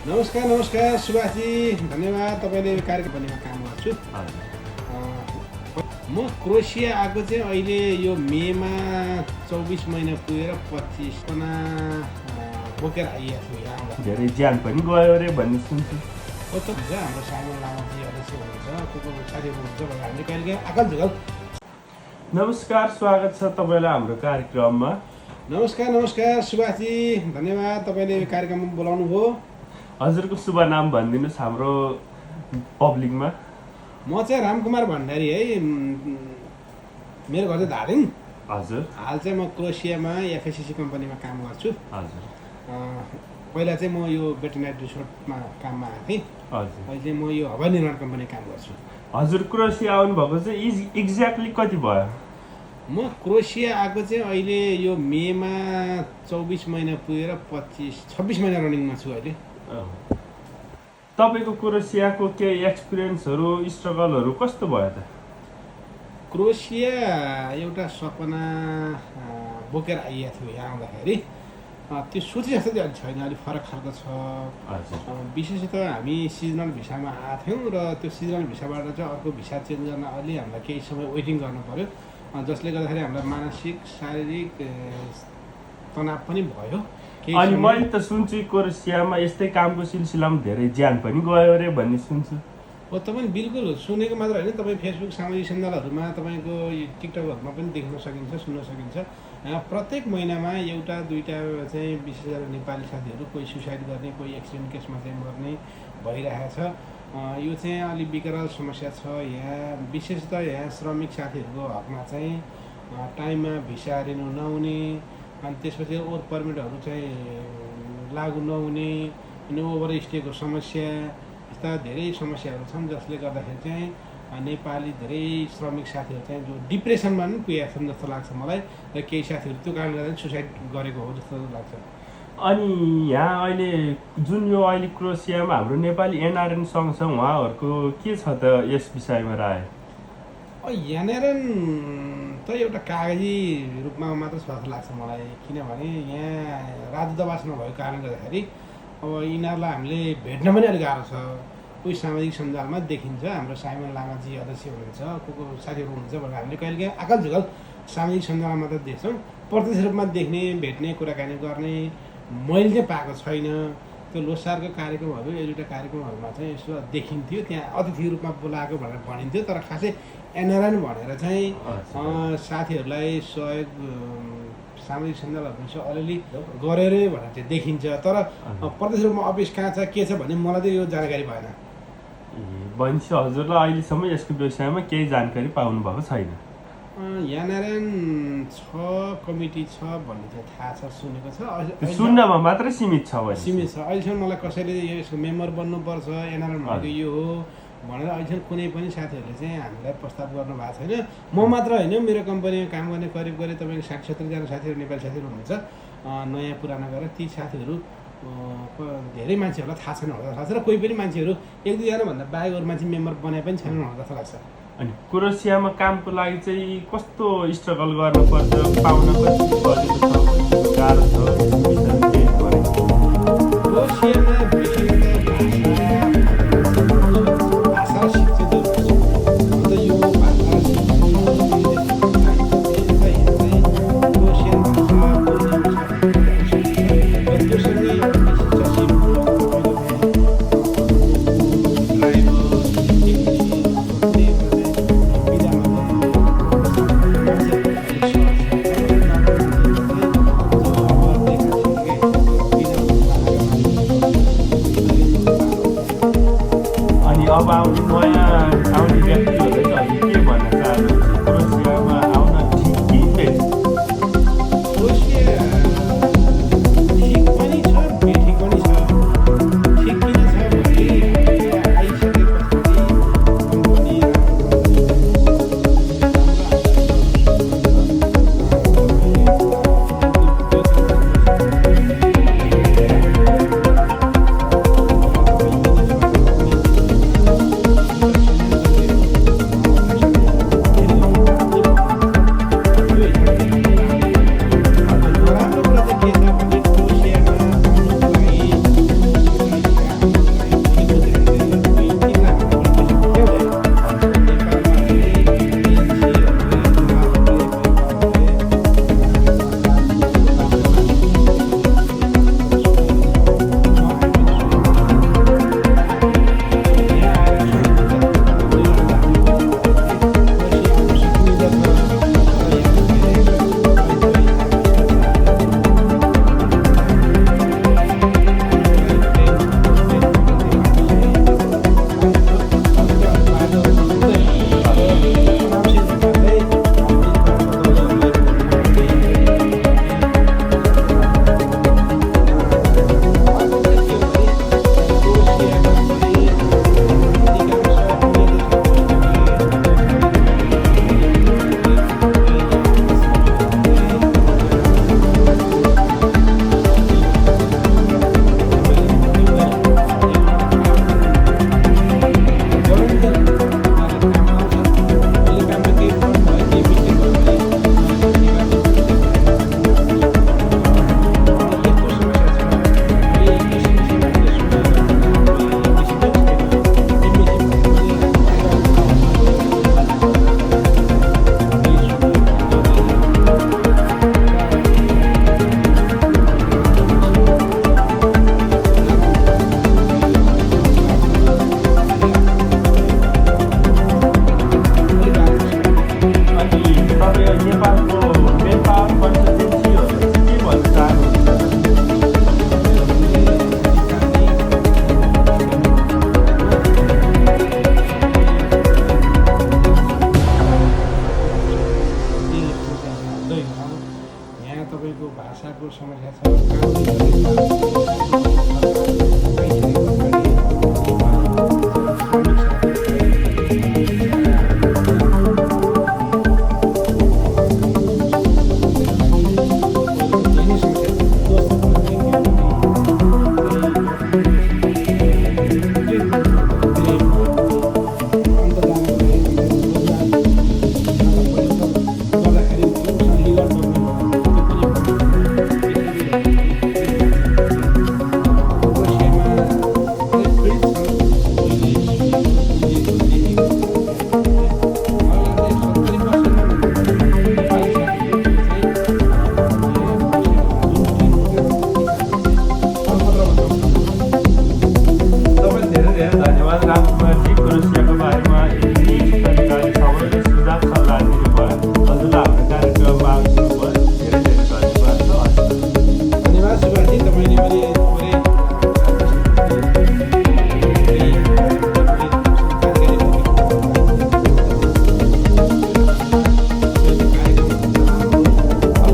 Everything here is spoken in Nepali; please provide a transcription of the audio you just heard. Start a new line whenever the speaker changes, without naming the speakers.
नमस्कार सुभाषजी, धन्यवाद। तपाईँले कार्यक्रममा काम गर्छु। म क्रोएसिया आएको चाहिँ अहिले यो मेमा 24 महिना पुगेर 25 जना बोकेर आइएको थियो। यहाँ
धेरै ज्यान पनि गयो अरे भन्ने सुन्छु।
हो त हुन्छ, हाम्रो साइमन लामाजी अध्यक्ष हुनुहुन्छ, को साथीहरू हुनुहुन्छ भनेर हामीले कहिले आकल झुकल।
नमस्कार, स्वागत छ तपाईँलाई हाम्रो कार्यक्रममा।
नमस्कार सुभाषजी, धन्यवाद। तपाईँले कार्यक्रममा बोलाउनु भयो।
हजुरको शुभ नाम भनिदिनुहोस् हाम्रो पब्लिकमा।
म चाहिँ रामकुमार भण्डारी है। मेरो घर चाहिँ धादिङ।
हजुर।
हाल चाहिँ म क्रोएसियामा एफएससी कम्पनीमा काम गर्छु।
हजुर।
पहिला चाहिँ म यो भेटरनरी रिसोर्टमा काममा आएको थिएँ।
हजुर।
अहिले म यो हवाई निर्माण कम्पनी काम गर्छु।
हजुर, क्रोएसिया आउनुभएको चाहिँ एक्ज्याक्टली कति भयो?
म क्रोएसिया आएको चाहिँ अहिले यो मेमा 24 महिना पुगेर 26 महिना रनिङमा छु अहिले।
तपाईँको क्रोएसियाको केही एक्सपिरियन्सहरू, स्ट्रगलहरू कस्तो भयो त?
क्रोएसिया एउटा सपना बोकेर आइएको थियो यहाँ आउँदाखेरि। त्यो सोचे जस्तो चाहिँ छैन, अलिक फरक खालको छ। विशेषतः हामी सिजनल भिसामा आएको थियौँ र त्यो सिजनल भिसाबाट चाहिँ अर्को भिसा चेन्ज गर्न अलि हामीलाई केही समय वेटिङ गर्नु पऱ्यो, जसले गर्दाखेरि हामीलाई मानसिक शारीरिक तनाव पनि भयो।
अनि मैले त सुन्छु क्रोएसियामा यस्तै कामको सिलसिलामा धेरै ज्यान पनि गयो अरे भन्ने सुन्छु।
हो, तपाईँ बिल्कुल सुनेको मात्र होइन, तपाईँ फेसबुक सामाजिक सञ्जालहरूमा, तपाईँको टिकटकहरूमा पनि देख्न सकिन्छ, सुन्न सकिन्छ। प्रत्येक महिनामा एउटा दुईवटा चाहिँ विशेष गरेर नेपाली साथीहरू कोही सुसाइड गर्ने, कोही एक्सिडेन्ट केसमा चाहिँ मर्ने भइरहेको छ। यो चाहिँ अलिक विकराल समस्या छ यहाँ। विशेषतः यहाँ श्रमिक साथीहरूको हकमा चाहिँ टाइममा भिसा रिन्यू नहुने, अनि त्यसपछि वर्क पर्मिटहरू चाहिँ लागु नहुने, अनि ओभर स्टेको समस्या, यस्ता धेरै समस्याहरू छन्, जसले गर्दाखेरि चाहिँ नेपाली धेरै श्रमिक साथीहरू चाहिँ जो डिप्रेसनमा पनि पुगेका छन् जस्तो लाग्छ मलाई। र केही साथीहरू त्यो कारणले गर्दा सुसाइड गरेको हो जस्तो लाग्छ।
अनि यहाँ अहिले जुन यो अहिले क्रोएसियामा हाम्रो नेपाली एनआरएन सङ्घ छ, उहाँहरूको के छ त यस विषयमा राय?
एनआरएन त एउटा कागजी रूपमा मात्र छ जस्तो लाग्छ मलाई, किनभने यहाँ राजदूतावास नभएको कारणले गर्दाखेरि अब यिनीहरूलाई हामीले भेट्न पनि अलिक गाह्रो छ। कोही सामाजिक सञ्जालमा देखिन्छ, हाम्रो साइमन लामाजी अध्यक्ष हुनुहुन्छ, को साथीहरू हुनुहुन्छ भनेर हामीले कहिलेकाहीँ आकल झुकल सामाजिक सञ्जालमा मात्र देख्छौँ। प्रत्यक्ष रूपमा देख्ने, भेट्ने, कुराकानी गर्ने मैले चाहिँ पाएको छैन। त्यो लोसारको कार्यक्रमहरू, एक दुईवटा कार्यक्रमहरूमा चाहिँ यसो देखिन्थ्यो, त्यहाँ अतिथि रूपमा बोलाएको भनेर भनिन्थ्यो, तर खासै एनआरएन भनेर चाहिँ साथीहरूलाई सहयोग सामाजिक सञ्जालहरू यसो अलिअलि गरेर भनेर चाहिँ देखिन्छ, तर प्रत्यक्ष रूपमा अफिस कहाँ छ के छ भन्ने मलाई चाहिँ यो जानकारी भएन।
भनेपछि हजुरलाई अहिलेसम्म यसको विषयमा केही जानकारी पाउनु भएको छैन?
एनआरएन छ, कमिटी छ भन्ने चाहिँ थाहा छ, सुनेको छ।
सुन्नमा मात्रै सीमित छ?
सीमित छ। अहिलेसम्म मलाई कसैले यसको मेम्बर बन्नुपर्छ, एनआरएन भनेको यो हो भनेर अहिलेसम्म कुनै पनि साथीहरूले चाहिँ हामीलाई प्रस्ताव गर्नु भएको छैन। म मात्र होइन, मेरो कम्पनीमा काम गर्ने करिब तपाईँको 60-70 जना साथीहरू, नेपाली साथीहरू हुनुहुन्छ, नयाँ पुराना गरेर। ती साथीहरू धेरै मान्छेहरूलाई थाहा छैन होला जस्तो लाग्छ, र कोही पनि मान्छेहरू एक दुईजनाभन्दा बाहेक अरू मान्छे मेम्बर बनाए पनि छैनन् होला जस्तो लाग्छ।
अनि क्रोएसियामा कामको लागि चाहिँ कस्तो स्ट्रगल गर्नुपर्छ, पाउन कति सजिलो छ, गाह्रो छ?
क्रोएसियामा भाषा सिक्छ, अन्त यो भाषा क्रोएसियन
अब आउने व्यक्तिहरूले चाहिँ के भन्न चाहनुहुन्छ? क्रोएसियामा आउन ठिक कि बेठ?
क्रोएसिया ठिक पनि छ, बेठिक पनि छ। ठिक किन छ भने आइसकेपछि कम्पनी
धन्यवाद रामकुमारजी।